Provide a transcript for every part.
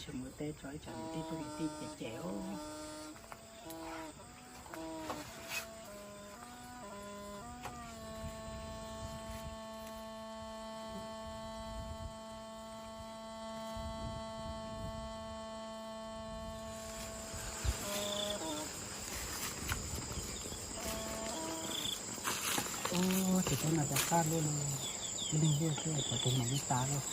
Tsis mus teb tso ib tsam niam tij tuaj niam tij ces ces os. Ub, tsis paub no cas qab luaj li, ib leeg luaj xwb, thaum tus mam li tas lawm.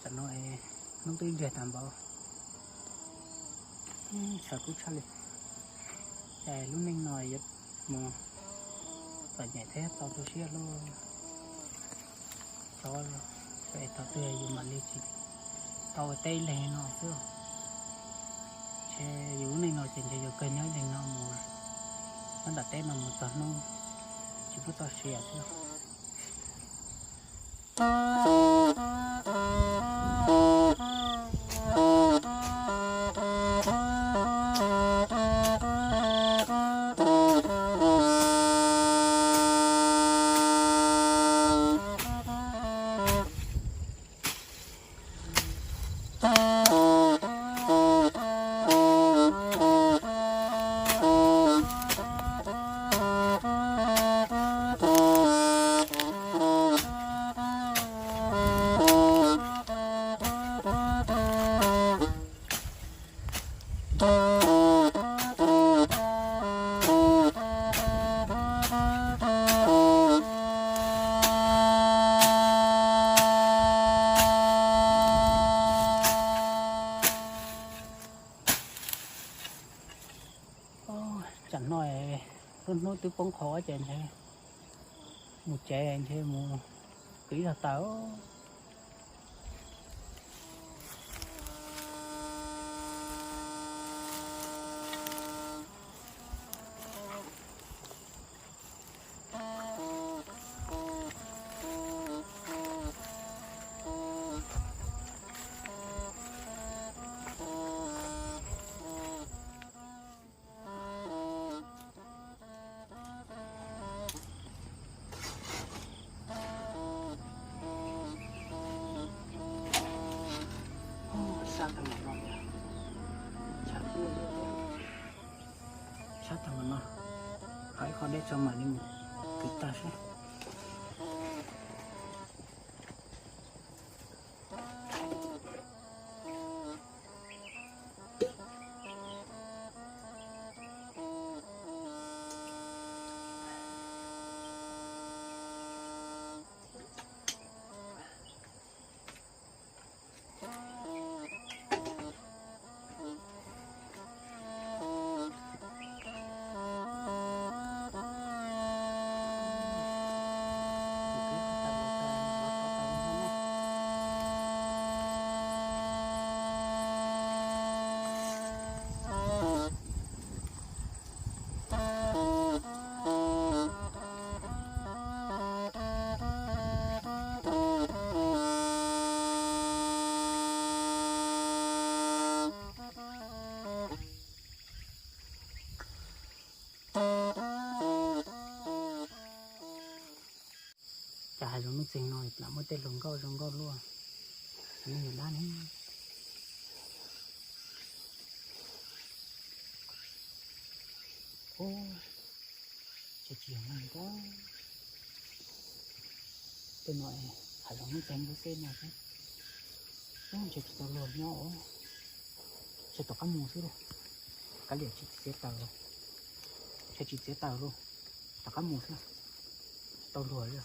Tam no hnub twb ntsiag tag npaum, sawv kub tshaj li. Ces lub neej no yuav mus txom nyem thiab txaus tu siab luaj. Tso, thaum twg yus mam li tsis tau ua teb ib leeg no xwb. Ntshe yus lub neej no ces ntshe yuav kawg nyob ib leeg no mus, nyob nram teb no mus txog hnub tsis pub toj siav xwb. Tsam no lub hnub twb poob qho ces ntshe mus tsev ntshe mus kwv ib tog taws. Sab tag npaum no, sab tag npaum no, qhov ib qho dej tso mam li mus kwv tag seb. Cas hav zoov nuj txeeg no lam muaj tej hluas nkauj zoo nkauj luaj, neeg dab ne. Ub, ces tsis yog neeg thiab. Tej no hav zoov nuj txeeg npua xeb no xwb. Ub, ntshe tsis tau luag nyob os, ntshe tom qab mus xwb lauj. Liam tsis txiav taws, tsis txiav taws lauj, rov qab mus xwb, tau luag li.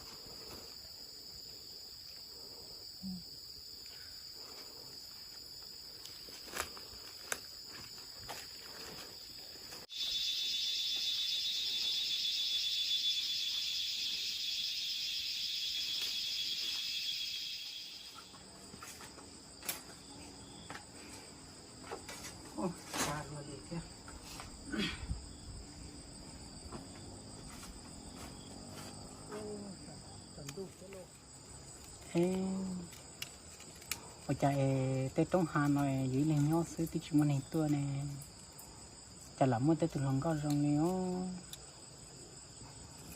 Ua cas es tej roob hav no yus ib leeg nyob xwb twb tsis muaj neeg tuaj ne? Cas lam muaj tej tus hluas nkauj zoo li os.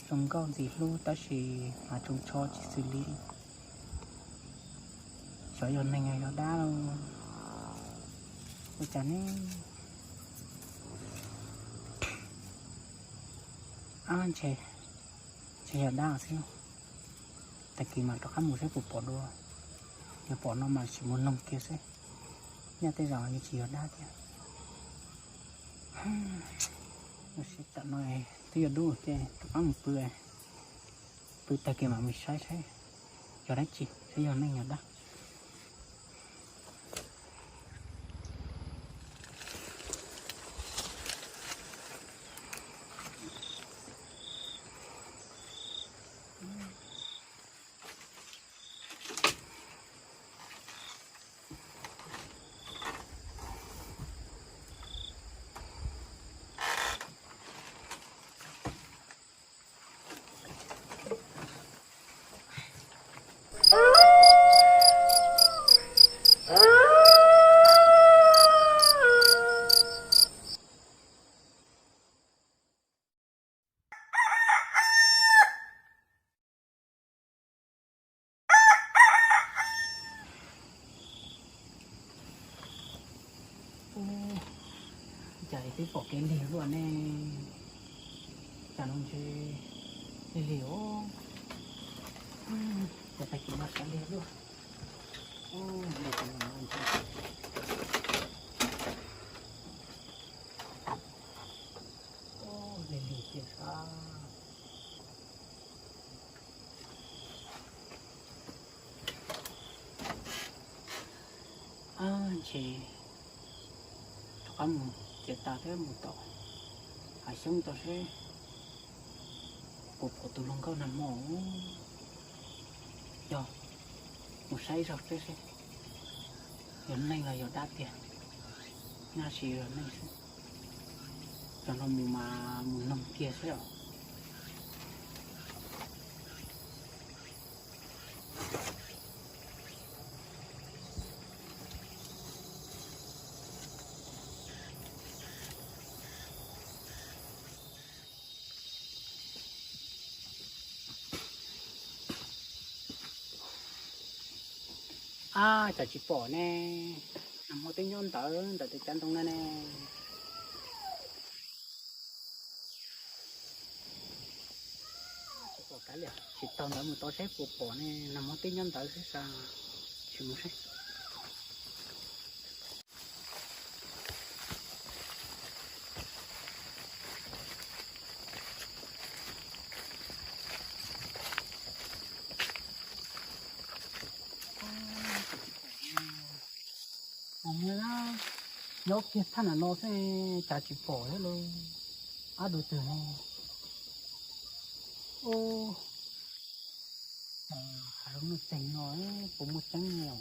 Zoo nkauj ntxim hlub tab sis mas tsoo tsho tsis xws li. Xyov yog neeg yog dab los ua cas ne? Ab, ntshe, ntshe yog dab xwb. Tag kis mam rov qab mus saib puas pom dua. Yog pom no mas sim mus noog kiag seb. Nyaj tej zaum yeej tsis yog dab thiab. Tam no twb yuav dub ces rov qab mus pw, pw tag kis mam mus saib saib yog dab tsi, saib yog neeg yog dab. Cas twb pom kev lig luaj ne. Cas no ntshe lig lig os. Cas tag kis no sawv lig luaj. Lig lig tiag sab. Ab, ntshe rov qab mus txiav taws thiab mus tom hav xyoob tau seb puas pom tus hluas nkauj nag hmo. Yog, mus saib zog peb seb yog neeg los yog dab tiag. Nyaj sis yog neeg xwb. Cov no mus mas mus noog kiag seb os. Ab, cas tsis pom ne. Nag hmo twb nyob ntawd ntawm tus cav ntoo na ne. Tsis pom kav liam, tsis taug ntawd mus tod seb puas pom ne. Nag hmo twb nyob ntawd xwb sas. Tsis mus seb. Nyob kiag thaj nram no xwb cas tsis pom thiab lauj. Ab, dua twg no. Hav zoov nuj txeeg no puas muaj tseeb no.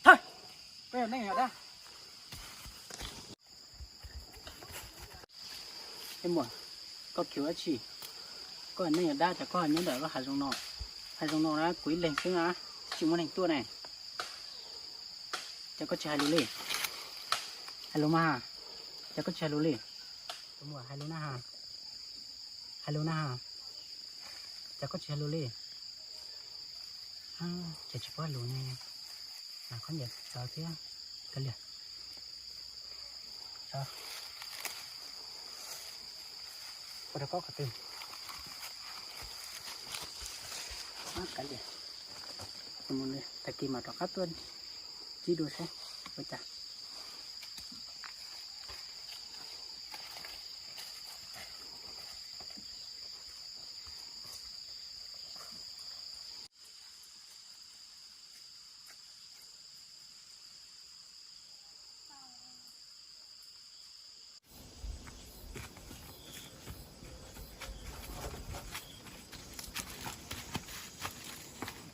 Thawj, koj yog neeg yog dab? Ej muam, koj khiav dab tsi? Koj yog neeg yog dab cas koj nyob ntawm lub hav zoov no? Hav zoov no na kuv ib leeg xwb na, tsis muaj neeg tuaj ne. Cas koj tsis hais lus li? Hais lus mas, cas koj tsis hais lus li? Hais lus na, hais lus na, cas koj tsis hais lus li? Ces tsis paub hais lus ne. Mas khaub ncaws txawv thiab. Kav liam, tso. Ua rau koj qhov twg? Kav liam, tag kis mam rov qab tuaj ntsib dua seb ua cas.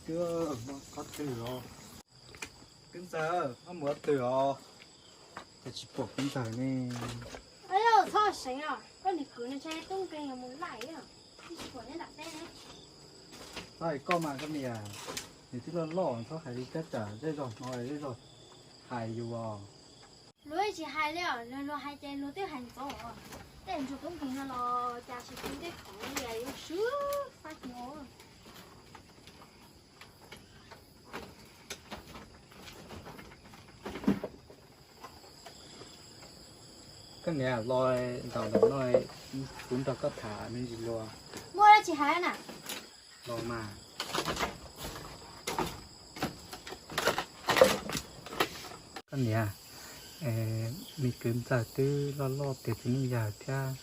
Twb mus qhov twg os? Kwv ntxawg, koj mus qhov twg os? Cas tsis pom kwv ntxawg ne? Txhob seev os, koj niag kwv no ntshe tub nkeeg los mus laij, tsis pom nyob nram teb ne. Txhob hais koj mas koj niam, nws twb loj loj txhob hais li, tab tsam zej zog hnov zej zog hais yus os. Luag tsis hais li os, luag hais ces luag twb hais ntxov os. Tej ntsuag tub nkeeg no los cas tsis tu tej khoom li, yuav swb fab hnov. Koj niam, los ntaus ntawm no, kuv nrog koj tham me ntsis luag. Muaj dab tsi hais na? Los mas. Koj niam, me kwv ntxawg twb loj loj tiav txiv neej yawg thiab,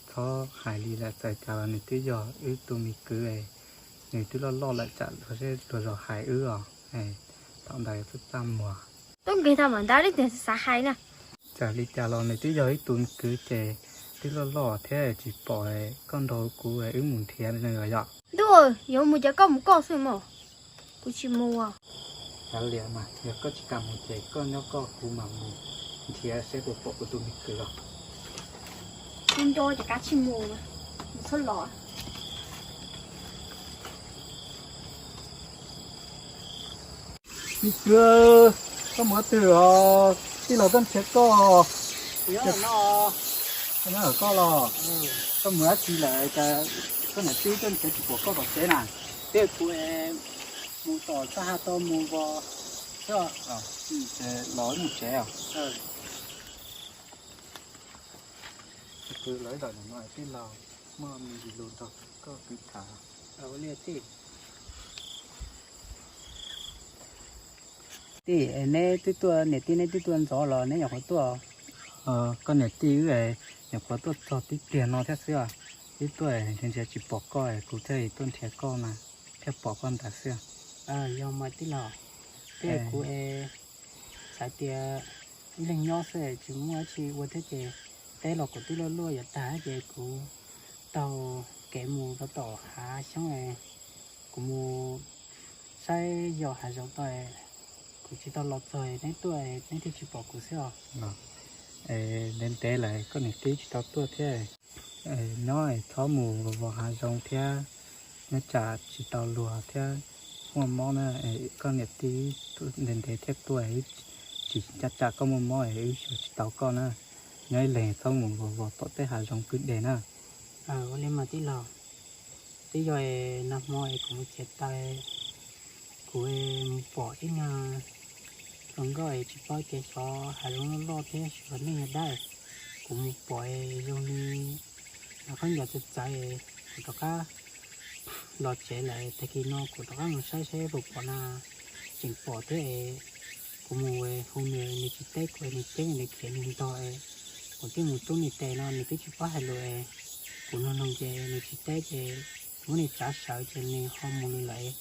txhob hais li lawm, txawm cas los nws twb yog wb tus me kwv, nws twb loj loj lawm tsam luag seb luag zov hais wb os. Thaum ntawd txaj txaj muag. Tub nkeeg tau mam ntawd leej twg xav hais na. Txawm li cas los nws twb yog ib tug me kwv ces twb loj loj thiab tsis pom koj nrog kuv wb mus nrhiav nws yom. Ntuj, yuav mus ces koj mus koj xwb mog, kuv tsis mus. Kav liam mas, yog koj tsis kam mus ces koj nyob koj, kuv mam mus nrhiav seb puas pom kuv tus me kwv os. Kuv nco ces kav tsij mus, mus txhob los. Me kwv, koj mus qhov twg os? Tij laug tuaj nrhiav koj. Nyob koj los? Koj mus dab tsi lawm cas koj niam tij tuaj nrhiav tsis pom koj tom tsev na? Tej kuv mus tom txaj ha tau mus vos xwb. Los wb mus tsev os. Kwv, los ib los no tij laug muaj me ntsis lus nrog koj kwv tham. Tij, neb twb tuaj, niam tij neb twb tuaj ntxov los neb nyuam qhuav tuaj? Koj niam tij wb nyuam qhuav tuaj txog tib pliag no thiab xwb. Wb tuaj nrhiav nrhiav tsis pom koj, kuv thiaj li tuaj nrhiav koj na, thiaj pom koj ntawd xwb. Yog mas tij laug, thiab kuv es xav tias ib leeg nyob xwb tsis muaj dab tsi ua thiab ces teb los kuv twb luaj luaj yuav tag ces kuv taug kev mus rau tom hav xyoob, kuv mus saib yos hav zoov tau, kuv tsis tau los txog neb tuaj, neb thiaj tsis pom kuv xwb os. Ntev ntev lawm koj niam tij tsis tau tuaj thiab. Nyob txhob mus vos hav zoov thiab, nyob tsam tsis tau luag thiab muaj mob na. Koj niam tij ntev ntev thiaj tuaj, tsis nyob tsam koj muaj mob wb xyuas tsis tau koj na. Nyob ib leeg txhob mus vos vos tom tej hav zoov pw deg na. Ua li mas tij laug, twb yog nag hmo es kuv mus txiav taws, kuv mus pom ib nyuag hluas nkauj es tsis paub ces xyov hav zoov loj loj thiab xyov neeg yog dab. Kuv mus pom zoo li khaub ncaws txawv txawv, kuv rov qab los tsev lawm. Tag kis no kuv rov qab mus saib seb puas pom na, tseem pom thiab es kuv mus hu nws, nws tsis teb kuv, nws teb nws khiav nws ntog es kuv thiaj mus rub nws tes no nws twb tsis paub hais lus es kuv nug nug ces nws tsis teb ces muab nws tsav sawv ces nws ho mus nws lawm.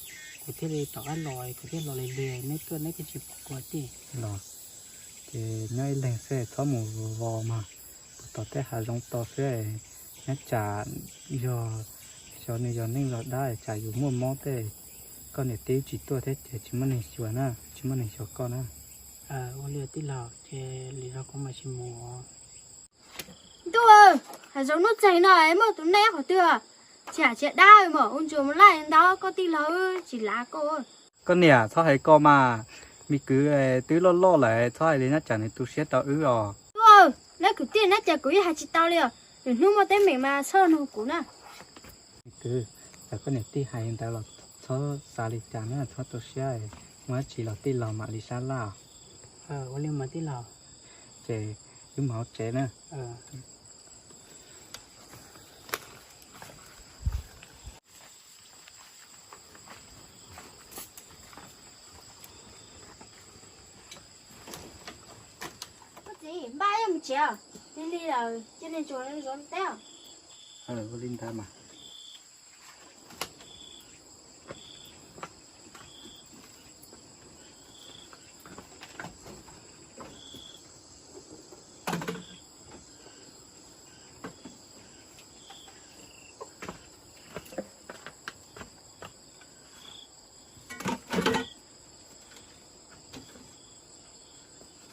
Kuv thiaj li rov qab los, kuv thiaj los lig lig, neb tuaj neb thiaj tsis pom kuv tij. Los ces nyob ib leeg xwb txhob mus vos mas, mus tom tej hav zoov to xwb, nyob tsam yog xyov nws yog neeg los dab, tsam yus muaj mob tej. Koj niam tij tsis tuaj thiab ces tsis muaj neeg xyuas na, tsis muaj neeg xyuas koj na. Ua li tij laug ces lwm zaus kuv mam tsis mus. Ntuj, hav zoov nuj txeeg no muaj tus neeg qhov twg tsis hais tsis dab mas ua ntsuas mus laij ntau, koj tij laug tsis lav koj. Koj niam, txhob hais ko mas, me kwv twb loj loj lawm, txhob hais li nyob tsam nws tu siab rau wb os. Neb kwv tij, neb cas kuv yeej hais tsis tau li os, lwm hnub muaj teeb meem mas txhob nug kuv na. Me kwv, txawm koj niam tij hais li ntawd los txhob xav li cas na, txhob tu siab, muaj dab tsi los tij laug mam li sab laj. Ua li mas tij laug. Ces wb mus hauv tsev na. Npaj ib mus tsev, lig lig lawm, coj niag ntsuag zov teb. Ua li ntawd mas.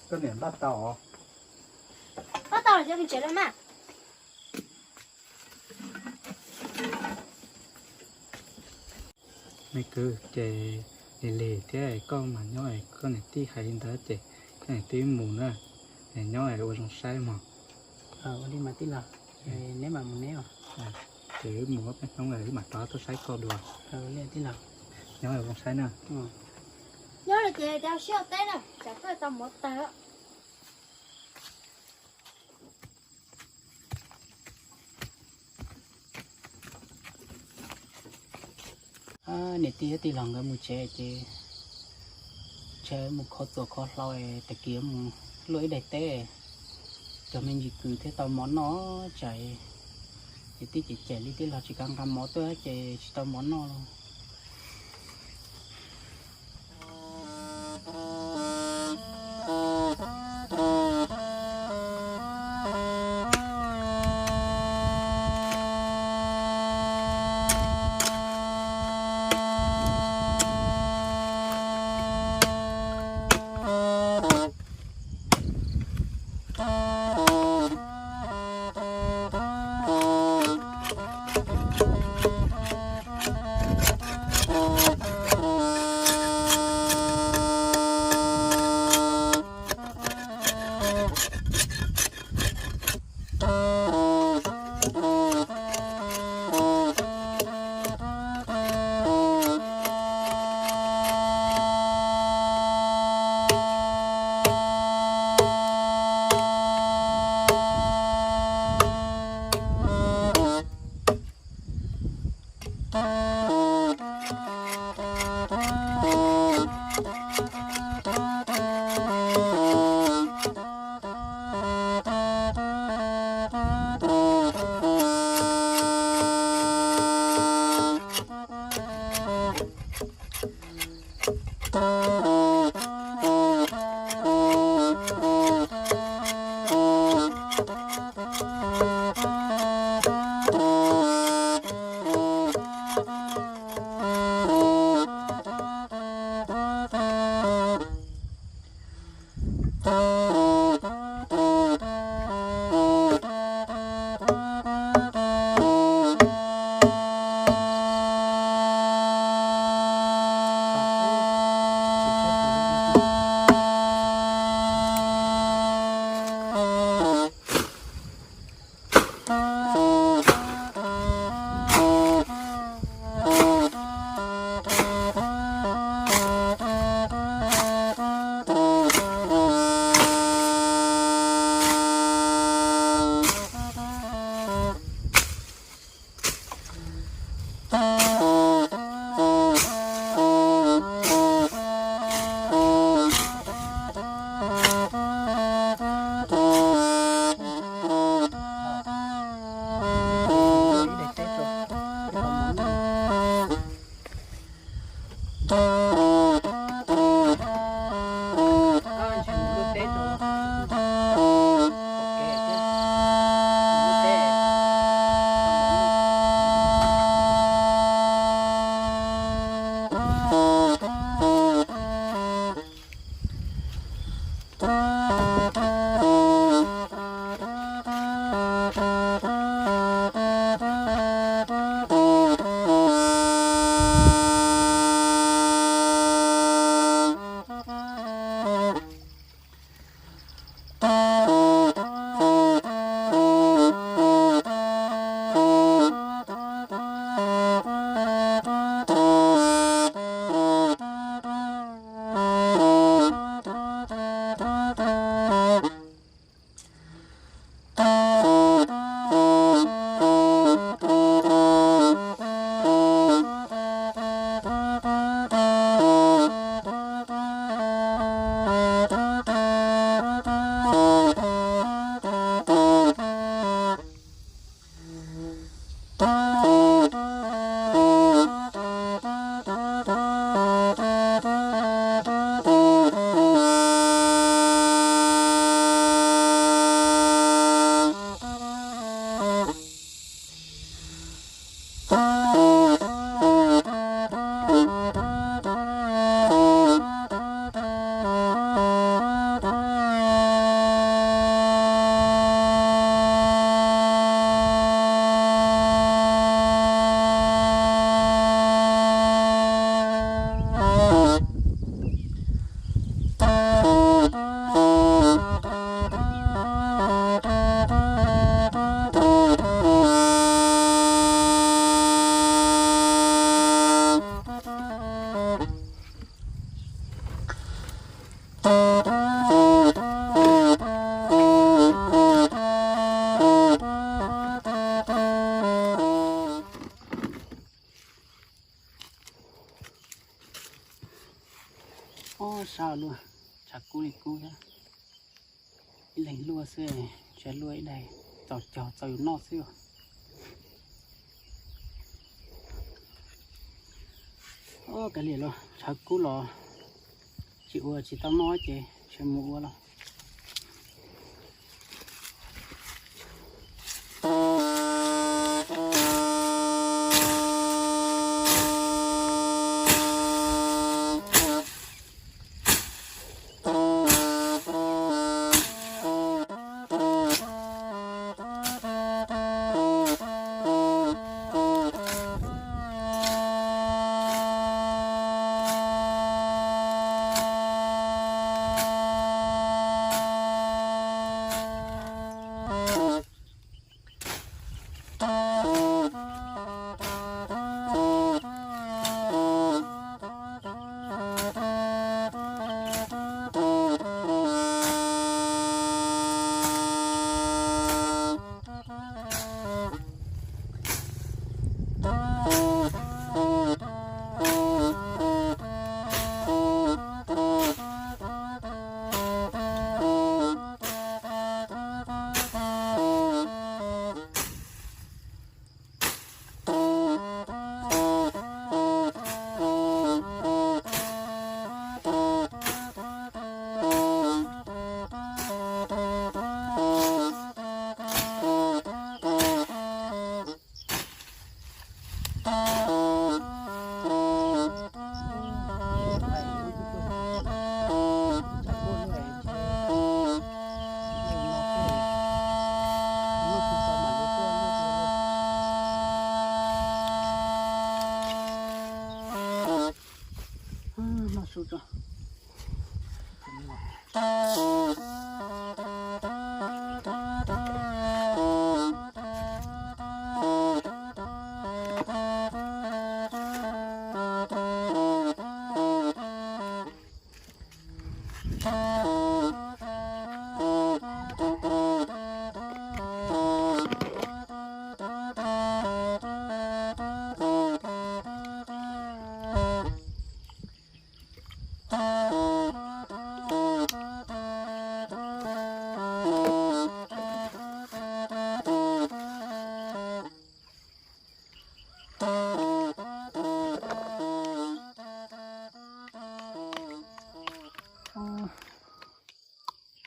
Koj niam npaj tau os. Npaj tau los coj mus tsev lawm mas. Me kwv, ces lig lig thiab koj mas nyob, koj niam tij hais li ntawd ces koj niam tij mus na, nyob ua zoo saib mog. Ua li mas tij laug, neb mam mus neb os. Ces wb mus ob peb hnub wb mam rov tuaj saib koj dua. Nyob ua zoo saib na. Nyob los ces rau siab ua teb na, tsam koj tau mov tag. Niam tij thiab tij laug nkawd mus tsev ces ntshe mus kho txuas kho hlau, tag kis mus luaj ib daim teb, cog me ntsis kws thiaj tau mov noj tsam ces tij cem cem li tij laug tsis kam nqa mov tuaj ces tsis tau mov noj los. Kub thiab, ib leeg luaj xwb, tsam luaj ib daig txaus cog txaus yus noj xwb. Kav liam los tshav kub los tsis ua tsis tau noj ces tsam mus ua los.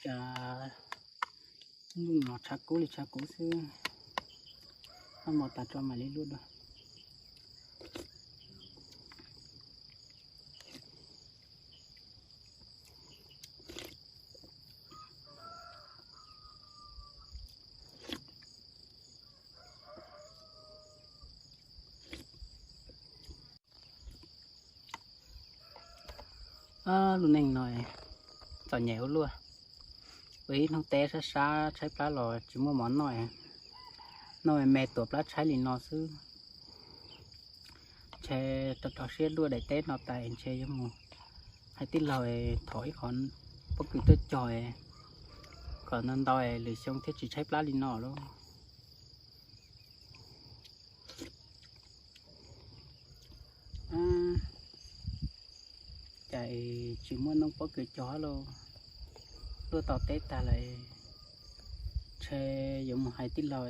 Cas hnub no tshav kub li tshav kub xwb, noj mov tas tso mam li luaj dua. Lub neej no txom nyem ua luaj, ua ib hnub teb sab sab tshaib plab los tsis muaj mov noj, noj me me tuam plab tshaib li no xwb. Ntshe rau rau siab duaj daim teb no tas ntshe yuav mus hais tij laug thov ib qho pob kws tuaj cog kom ntau ntau lwm xyoo thiaj tsis tshaib plab li no lauj. Cas tsis muaj noob pob kws cog lauj. Luaj tau teb tag lawm, ntshe yuav mus hais tij laug,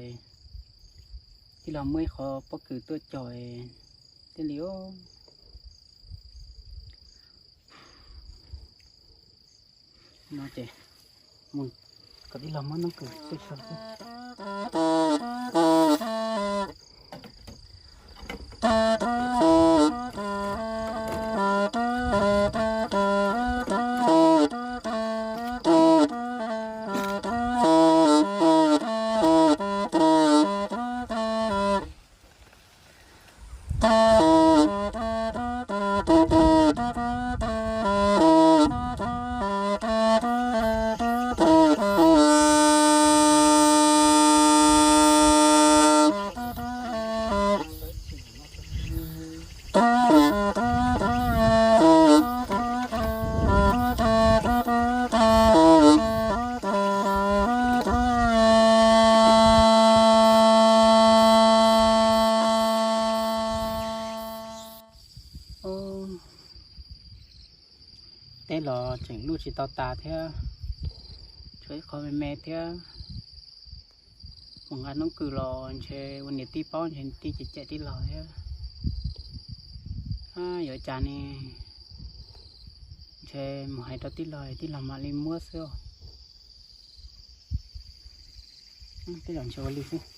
tij laug muab ib qho pob kws tuaj cog thiaj li. No ces mus kom tij laug muab noob kws tuaj cog xwb. Tseem luj tsis tau tas thiab, tshuav ib qho me me thiab. Mus nqa noob kws los ntshe ua niam tij paub ntshe niam tij cem cem tij laug thiab. Yuav cas ne, ntshe mus hais rau tij laug, tij laug mam li muab xwb. Tej zaum ntshe ua li xwb.